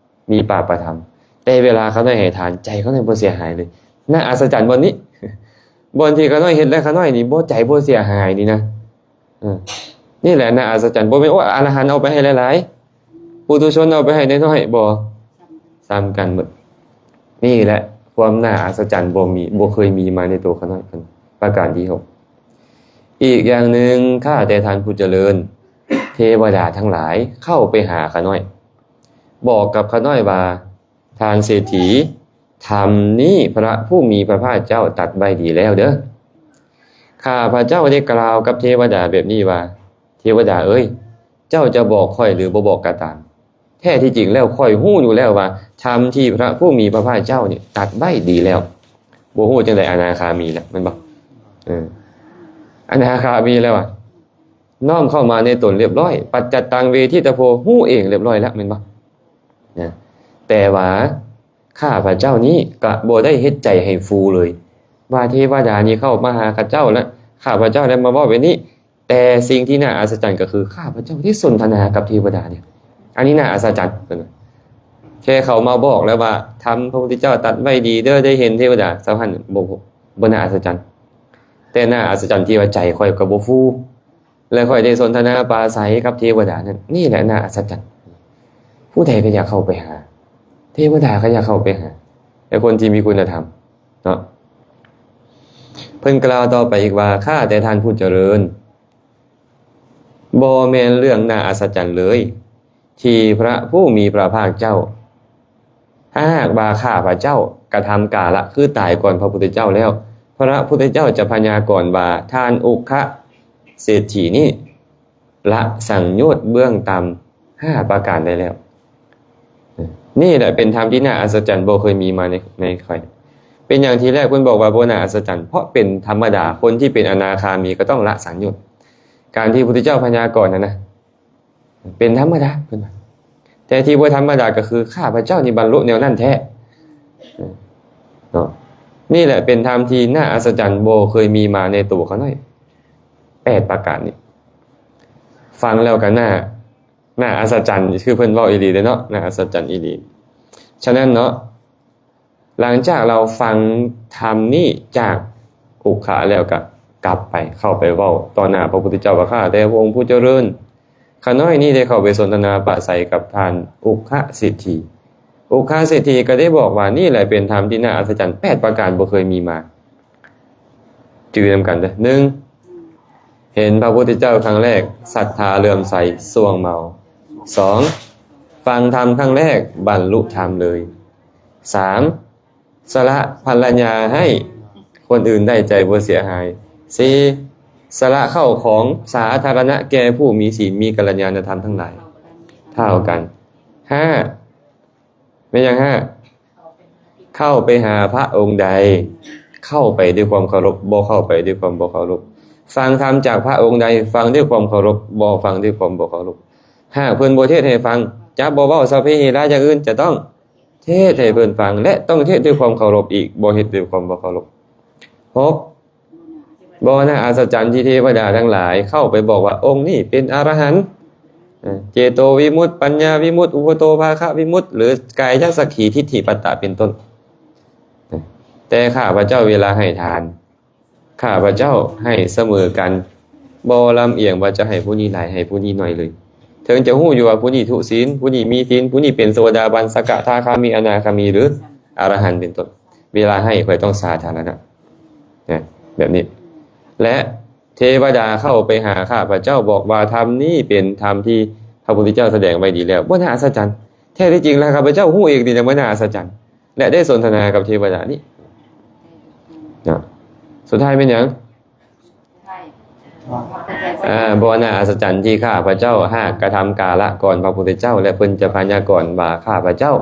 ມີປາບປະທຳ. ແຕ່ເວລາຂະນ້ອຍໃຫ້ທານ ໃຈຂະນ້ອຍບໍ່ເສຍຫາຍເລີຍ. ໜ້າອັດສະຈັນບ່ອນນີ້ ບ່ອນທີ່ຂະນ້ອຍເຮັດ ແລະ ຂະນ້ອຍນີ້ບໍ່ ໃຈບໍ່ເສຍຫາຍນີ້ນະ. ເອີ ນີ້ແຫຼະໜ້າອັດສະຈັນ ບໍ່ແມ່ນ ໂອ້ ອະລະຫັນເອົາໄປໃຫ້ຫຼາຍໆ ປຸຖຸຊົນເອົາໄປໃຫ້ນ້ອຍໆ ບໍ່ ສ່ຳກັນໝົດ. ນີ້ແຫຼະຄວາມໜ້າອັດສະຈັນ ບໍ່ມີ ບໍ່ເຄີຍມີມາໃນໂຕຂະນ້ອຍເພິ່ນ ປະການທີຫົກ. ອີກຢ່າງໜຶ່ງ ຂ້າແຕ່ທ່ານຜູ້ຈະເລີນ ເທວະດາທັງຫຼາຍເຂົ້າໄປຫາຂະນ້ອຍ ບອກກັບຂະນ້ອຍວ່າ ທ່ານເສດຖີ ທຳນີ້ພະຜູ້ມີພະພາກເຈົ້າຕັດໄວ້ດີແລ້ວເດີ້. ຂ້າພະເຈົ້າໄດ້ກ່າວກັບເທວະດາແບບນີ້ວ່າ ເທວະດາເອີຍ ເຈົ້າຈະບອກຂ້ອຍ ຫຼື ບໍ່ບອກກໍຕາມ ແທ້ທີ່ຈິງແລ້ວຂ້ອຍຮູ້ຢູ່ແລ້ວວ່າ ທຳທີ່ພະຜູ້ມີພະພາກເຈົ້ານີ້ຕັດໄວ້ດີແລ້ວ. ບໍ່ຮູ້ຈັ່ງໃດ ອະນາຄາມີແລ້ວ ແມ່ນບໍ່? ເອີ ອະນາຄາມີແລ້ວອະ ນ້ອມເຂົ້າມາໃນຕົນລຽບຮ້ອຍ ປັດຈັດຕັງເວທິຕະໂພ ຮູ້ເອງລຽບຮ້ອຍແລ້ວ ແມ່ນບໍ່? ນະ ແຕ່ວ່າຂ້າພະເຈົ້ານີ້ກະບໍ່ໄດ້ເຮັດໃຈໃຫ້ຟູເລີຍ ວ່າເທວະດານີ້ເຂົ້າມາຫາຂ້າເຈົ້າ ແລະ ຂ້າພະເຈົ້າໄດ້ມາເວົ້າແບບນີ້. ແຕ່ສິ່ງທີ່ໜ້າອັດສະຈັນກໍຄື ຂ້າພະເຈົ້າໄດ້ສົນທະນາກັບເທວະດານີ້ ອັນນີ້ໜ້າອັດສະຈັນ. ເພິ່ນວ່າ ແຄ່ເຂົາມາບອກແລ້ວວ່າ ທຳພະພຸດທະເຈົ້າຕັດໄວ້ດີເດີ້ ໄດ້ເຫັນເທວະດາ ສ່ຳຫັ້ນ ບໍ່ ບໍ່ໜ້າອັດສະຈັນ. ແຕ່ໜ້າອັດສະຈັນທີ່ວ່າໃຈຂ້ອຍກໍບໍ່ຟູ ແລະ ຂ້ອຍໄດ້ສົນທະນາປາໄສກັບເທວະດານັ້ນ ນີ້ແຫຼະໜ້າອັດສະຈັນ. ຜູ້ໃດກໍຢາກເຂົ້າໄປຫາ ເທວະດາກໍຢາກເຂົ້າໄປຫາ ແລະ ຄົນທີ່ມີຄຸນນະທຳເນາະ. ເພິ່ນກ່າວຕໍ່ໄປອີກວ່າ ຂ້າແຕ່ທ່ານຜູ້ຈະເລີນ ບໍ່ແມ່ນເລື່ອງໜ້າອັດສະຈັນເລີຍ ທີ່ພະຜູ້ມີພະພາກເຈົ້າ ຖ້າຫາກວ່າຂ້າພະເຈົ້າກະທຳກາລະຄືຕາຍກ່ອນພະພຸດທະເຈົ້າແລ້ວ ພະພຸດທະເຈົ້າຈະພະຍາກອນວ່າ ທ່ານອຸຄະເສດຖີນີ້ລະສັງໂຍດເບື້ອງຕ່ຳຫ້າປະການໄດ້ແລ້ວ. ນີ້ແຫຼະເປັນທຳທີ່ໜ້າອັດສະຈັນ ບໍ່ເຄີຍມີມາໃນ ໃນໃຜ. ເປັນຫຍັງທີແລກເພິ່ນບອກວ່າບໍ່ໜ້າອັດສະຈັນ? ເພາະເປັນທຳມະດາ ຄົນທີ່ເປັນອະນາຄາມີກໍຕ້ອງລະສັງໂຍດ. ການທີ່ພະພຸດທະເຈົ້າພະຍາກອນຫັ້ນນະ ເປັນທຳມະດາ ເພິ່ນວ່າ ແຕ່ທີ່ບໍ່ທຳມະດາກໍຄື ຂ້າພະເຈົ້ານີ້ບັນລຸແນວນັ້ນແທ້ ເນາະ. ນີ້ແຫຼະເປັນທຳທີ່ໜ້າອັດສະຈັນ ບໍ່ເຄີຍມີມາໃນໂຕຂ້ານ້ອຍ ແປດປະການນີ້. ຟັງແລ້ວກໍໜ້າ ໜ້າອັດສະຈັນ ຄືເພິ່ນເວົ້າອີ່ຫຼີເດ້ເນາະ ໜ້າອັດສະຈັນອີ່ຫຼີ. ສະນັ້ນເນາະ ຫຼັງຈາກເຮົາຟັງທຳນີ້ຈາກອຸກຄະແລ້ວ ກໍກັບໄປ ເຂົ້າໄປເວົ້າຕໍ່ໜ້າພະພຸດທະເຈົ້າວ່າ ຂ້າແຕ່ພະອົງຜູ້ຈະເລີນ, ຂ້ານ້ອຍນີ້ໄດ້ເຂົ້າໄປສົນທະນາປາໄສກັບທ່ານອຸກຄະເສດຖີ. ອຸກຄະເສດຖີກໍໄດ້ບອກວ່າ ນີ້ແຫຼະເປັນທຳທີ່ໜ້າອັດສະຈັນ ແປດປະການບໍ່ເຄີຍມີມາ. ຈື່ນຳກັນເດີ້ ໜຶ່ງ ເຫັນພະພຸດທະເຈົ້າຄັ້ງແລກ ສັດທາເຫຼື້ອມໃສຊ່ວງເມົາ. ສອງ ຟັງທຳຄັ້ງແລກ ບັນລຸທຳເລີຍ. ສາມ ສະຫຼະພັນລະຍາໃຫ້ຄົນອື່ນໄດ້ໃຈບໍ່ເສຍຫາຍ. ສີ່ ສະຫຼະເຂົ້າຂອງສາທາລະນະແກ່ຜູ້ມີສິນ ມີກັນລະຍານະທຳທັງຫຼາຍເທົ່າກັນ. ຫ້າ ແມ່ນຫຍັງຫ້າ? ເຂົ້າໄປຫາພະອົງໃດ ເຂົ້າໄປດ້ວຍຄວາມເຄົາລົບ, ບໍ່ເຂົ້າໄປດ້ວຍຄວາມບໍ່ເຄົາລົບ. ຟັງທຳຈາກພະອົງໃດ ຟັງດ້ວຍຄວາມເຄົາລົບ, ບໍ່ຟັງດ້ວຍຄວາມບໍ່ເຄົາລົບ. ຫາກເພິ່ນບໍ່ເທດໃຫ້ຟັງ, ຈະບໍ່ເວົ້າສັບເພຫິລາຢ່າງອື່ນ, ຈະຕ້ອງເທດໃຫ້ເພິ່ນຟັງ ແລະ ຕ້ອງເທດດ້ວຍຄວາມເຄົາລົບອີກ, ບໍ່ເຮັດດ້ວຍຄວາມບໍ່ເຄົາລົບ. ຫົກ ບໍ່ໜ້າອັດສະຈັນທີ່ເທວະດາທັງຫຼາຍເຂົ້າໄປບອກວ່າ ອົງນີ້ເປັນອະລະຫັນ, ເຈໂຕວິມຸດ, ປັນຍາວິມຸດ, ອຸປະໂຕພາຄະວິມຸດ ຫຼື ກາຍະສັກຂີທິດຖິປັດຕະເປັນຕົ້ນ. ແຕ່ຂ້າພະເຈົ້າເວລາໃຫ້ທານ ຂ້າພະເຈົ້າໃຫ້ສະເໝີກັນ, ບໍ່ລຳອຽງວ່າຈະໃຫ້ຜູ້ນີ້ຫຼາຍ ໃຫ້ຜູ້ນີ້ໜ້ອຍເລີຍ. ເຖິງຈະຮູ້ຢູ່ວ່າຜູ້ນີ້ທຸສິນ, ຜູ້ນີ້ມີສິນ, ຜູ້ນີ້ເປັນໂສດາບັນ, ສະກະທາຄາມີ, ອະນາຄາມີ ຫຼື ອະລະຫັນເປັນຕົ້ນ. ເວລາໃຫ້ຂ້ອຍຕ້ອງສາທາລະນະ ນະ ແບບນີ້. ແລະ ເທວະດາເຂົ້າໄປຫາຂ້າພະເຈົ້າ ບອກວ່າທຳນີ້ເປັນທຳທີ່ພະພຸດທະເຈົ້າສະແດງໄວ້ດີແລ້ວ. ບໍ່ໜ້າອັດສະຈັນ. ແທ້ທີ່ຈິງແລ້ວ ຂ້າພະເຈົ້າຮູ້ເອງນີ້ ຍັງບໍ່ໜ້າອັດສະຈັນ ແລະ ໄດ້ສົນທະນາກັບເທວະດານີ້ນະ. ສຸດທ້າຍແມ່ນຫຍັງ? ອາ ບໍ່ໜ້າອັດສະຈັນທີ່ຂ້າພະເຈົ້າຫາກກະທຳກາລະກ່ອນພະພຸດທະເຈົ້າ ແລະ ເພິ່ນຈະພະຍາກອນວ່າຂ້າພະເຈົ້າ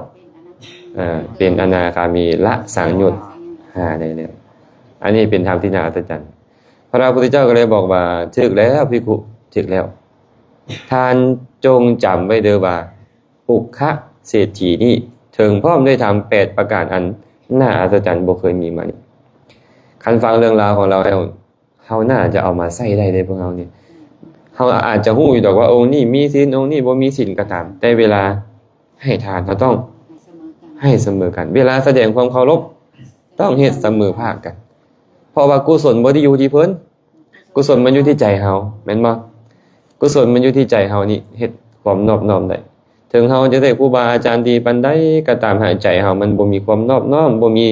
ເປັນອະນາຄາມີ ລະສັງໂຍດຫ້າໄດ້ແລ້ວ. ອັນນີ້ເປັນທຳທີ່ໜ້າອັດສະຈັນ. ພະພຸດທະເຈົ້າກໍເລີຍບອກວ່າ ຖືກແລ້ວພິກຂຸ ຖືກແລ້ວ. ທ່ານຈົ່ງຈຳໄວ້ເດີ້ວ່າ ອຸກຄະເສດຖີນີ້ ເຖິງພ້ອມດ້ວຍທຳແປດປະການອັນໜ້າອັດສະຈັນບໍ່ເຄີຍມີມານີ້. ຄັນຟັງເລື່ອງລາວຂອງລາວແລ້ວ ເຮົາໜ້າຈະເອົາມາໃຊ້ໄດ້ເດ້ພວກເຮົານີ້. ເຮົາອາດຈະຮູ້ຢູ່ດອກວ່າອົງນີ້ມີສິນ ອົງນີ້ບໍ່ມີສິນກໍຕາມ, ແຕ່ເວລາໃຫ້ທານ ເຮົາຕ້ອງໃຫ້ສະເໝີກັນ. ເວລາສະແດງຄວາມເຄົາລົບ ຕ້ອງເຮັດສະເໝີພາກກັນ. ເພາະວ່າກຸສົນບໍ່ໄດ້ຢູ່ທີ່ເພິ່ນ, ກຸສົນມັນຢູ່ທີ່ໃຈເຮົາ ແມ່ນບໍ່? ກຸສົນມັນຢູ່ທີ່ໃຈເຮົານີ້ ເຮັດຄວາມນອບນ້ອມໄດ້. ເຖິງເຮົາຈະໄດ້ຄູບາອາຈານດີປານໃດກໍຕາມ, ຫາກໃຈເຮົາມັນບໍ່ມີຄວາມນອບນ້ອມ, ບໍ່ມີ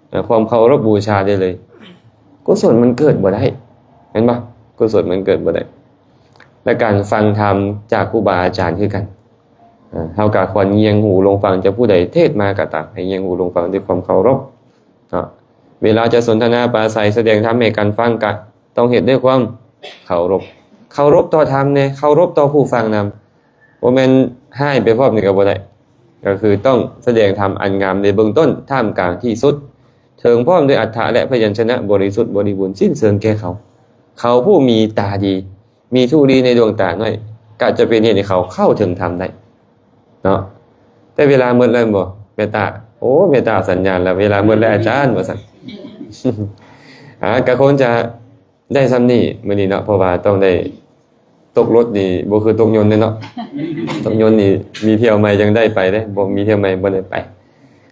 ເອີ ຄວາມເຄົາລົບບູຊາໄດ້ເລີຍ, ກຸສົນມັນເກີດບໍ່ໄດ້ ແມ່ນບໍ່? ກຸສົນມັນເກີດບໍ່ໄດ້. ແລະ ການຟັງທຳຈາກຄູບາອາຈານຄືກັນ, ເອີ ເຮົາກໍຄວນງຽງຫູລົງຟັງ, ຈາກຜູ້ໃດເທດມາກໍຕາມ, ໃຫ້ງຽງຫູລົງຟັງດ້ວຍຄວາມເຄົາລົບເນາະ. ເວລາຈະສົນທະນາປາໄສສະແດງທຳໃຫ້ກັນຟັງ, ກະຕ້ອງເຮັດດ້ວຍຄວາມເຄົາລົບ, ເຄົາລົບຕໍ່ທຳແດ່, ເຄົາລົບຕໍ່ຜູ້ຟັງນຳ. ບໍ່ແມ່ນຮ້າຍໄປພ້ອມນີ້ກໍບໍ່ໄດ້, ກໍຄືຕ້ອງສະແດງທຳອັນງາມໃນເບື້ອງຕົ້ນ, ທ່າມກາງ, ທີ່ສຸດ, ເຖິງພ້ອມດ້ວຍອັດຖະ ແລະ ພະຍັນຊະນະບໍລິສຸດບໍລິບູນ, ສິ້ນເຊີງແກ່ເຂົາ. ເຂົາຜູ້ມີຕາດີ, ມີທຸລີໃນດວງຕາໜ້ອຍ, ກໍຈະເປັນເຫດໃຫ້ເຂົາເຂົ້າເຖິງທຳໄດ້ເນາະ. ແຕ່ເວລາໝົດແລ້ວແມ່ນບໍ່ ແມ່ຕາ? ໂອ້ ແມ່ຕາສັນຍານແລ້ວ, ເວລາໝົດແລ້ວອາຈານ ວ່າຊັ້ນ. ອາ ກໍຄົງຈະ ໄດ້ສ່ຳນີ້ມື້ນີ້ເນາະ, ເພາະວ່າຕ້ອງໄດ້ ຕົກລົດນີ້ບໍ່ຄືຕົກຍົນເດ້ເນາະ, ຕົກຍົນນີ້ມີຖ້ຽວໃໝ່ຈັ່ງໄດ້ໄປເດ້, ບໍ່ມີຖ້ຽວໃໝ່ບໍ່ໄດ້ໄປ.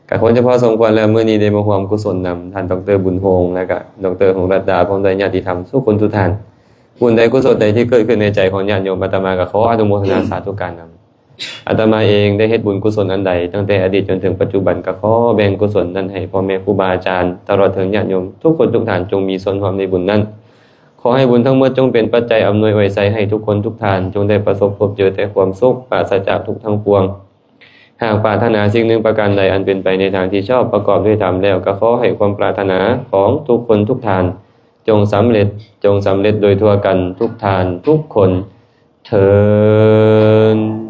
ກະຄົງຈະພໍສົມຄວນແລ້ວ, ມື້ນີ້ໄດ້ມາຮ່ວມກຸສົນນຳທ່ານ ດອກເຕີ ບຸນໂຮງ ແລະກະ ດອກເຕີ ຫົງລັດດາ ພ້ອມດ້ວຍຍາດຕິທຳທຸກຄົນທຸກທ່ານ. ບຸນໃດກຸສົນໃດທີ່ເກີດຂຶ້ນໃນໃຈຂອງຍາດໂຍມ, ອາດຕະມາກໍຂໍອະນຸໂມທະນາສາທຸການນຳ. ອາດຕະມາເອງໄດ້ເຮັດບຸນກຸສົນອັນໃດ ຕັ້ງແຕ່ອະດີດຈົນເຖິງປັດຈຸບັນ, ກໍຂໍແບ່ງກຸສົນນັ້ນໃຫ້ພໍ່ແມ່ຄູບາອາຈານ ຕະຫຼອດເຖິງຍາດໂຍມທຸກຄົນທຸກທ່ານ ຈົ່ງມີສ່ວນຮ່ວມໃນບຸນນັ້ນ. ຂໍໃຫ້ບຸນທັງໝົດຈົ່ງເປັນປັດໄຈອຳນວຍອວຍໄຊໃຫ້ທຸກຄົນທຸກທ່ານ ຈົ່ງໄດ້ປະສົບພົບເຈີແຕ່ຄວາມສຸກ ປາສະຈາກທຸກທັງປວງ. ຫາກປາດຖະໜາສິ່ງໜຶ່ງປະການໃດອັນເປັນໄປໃນທາງທີ່ຊອບ ປະກອບດ້ວຍທຳແລ້ວ, ກໍຂໍໃຫ້ຄວາມປາດຖະໜາຂອງທຸກຄົນທຸກທ່ານ ຈົ່ງສຳເລັດ, ຈົ່ງສຳເລັດໂດຍທົ່ວກັນທຸກທ່ານທຸກຄົນ. ເທີນ.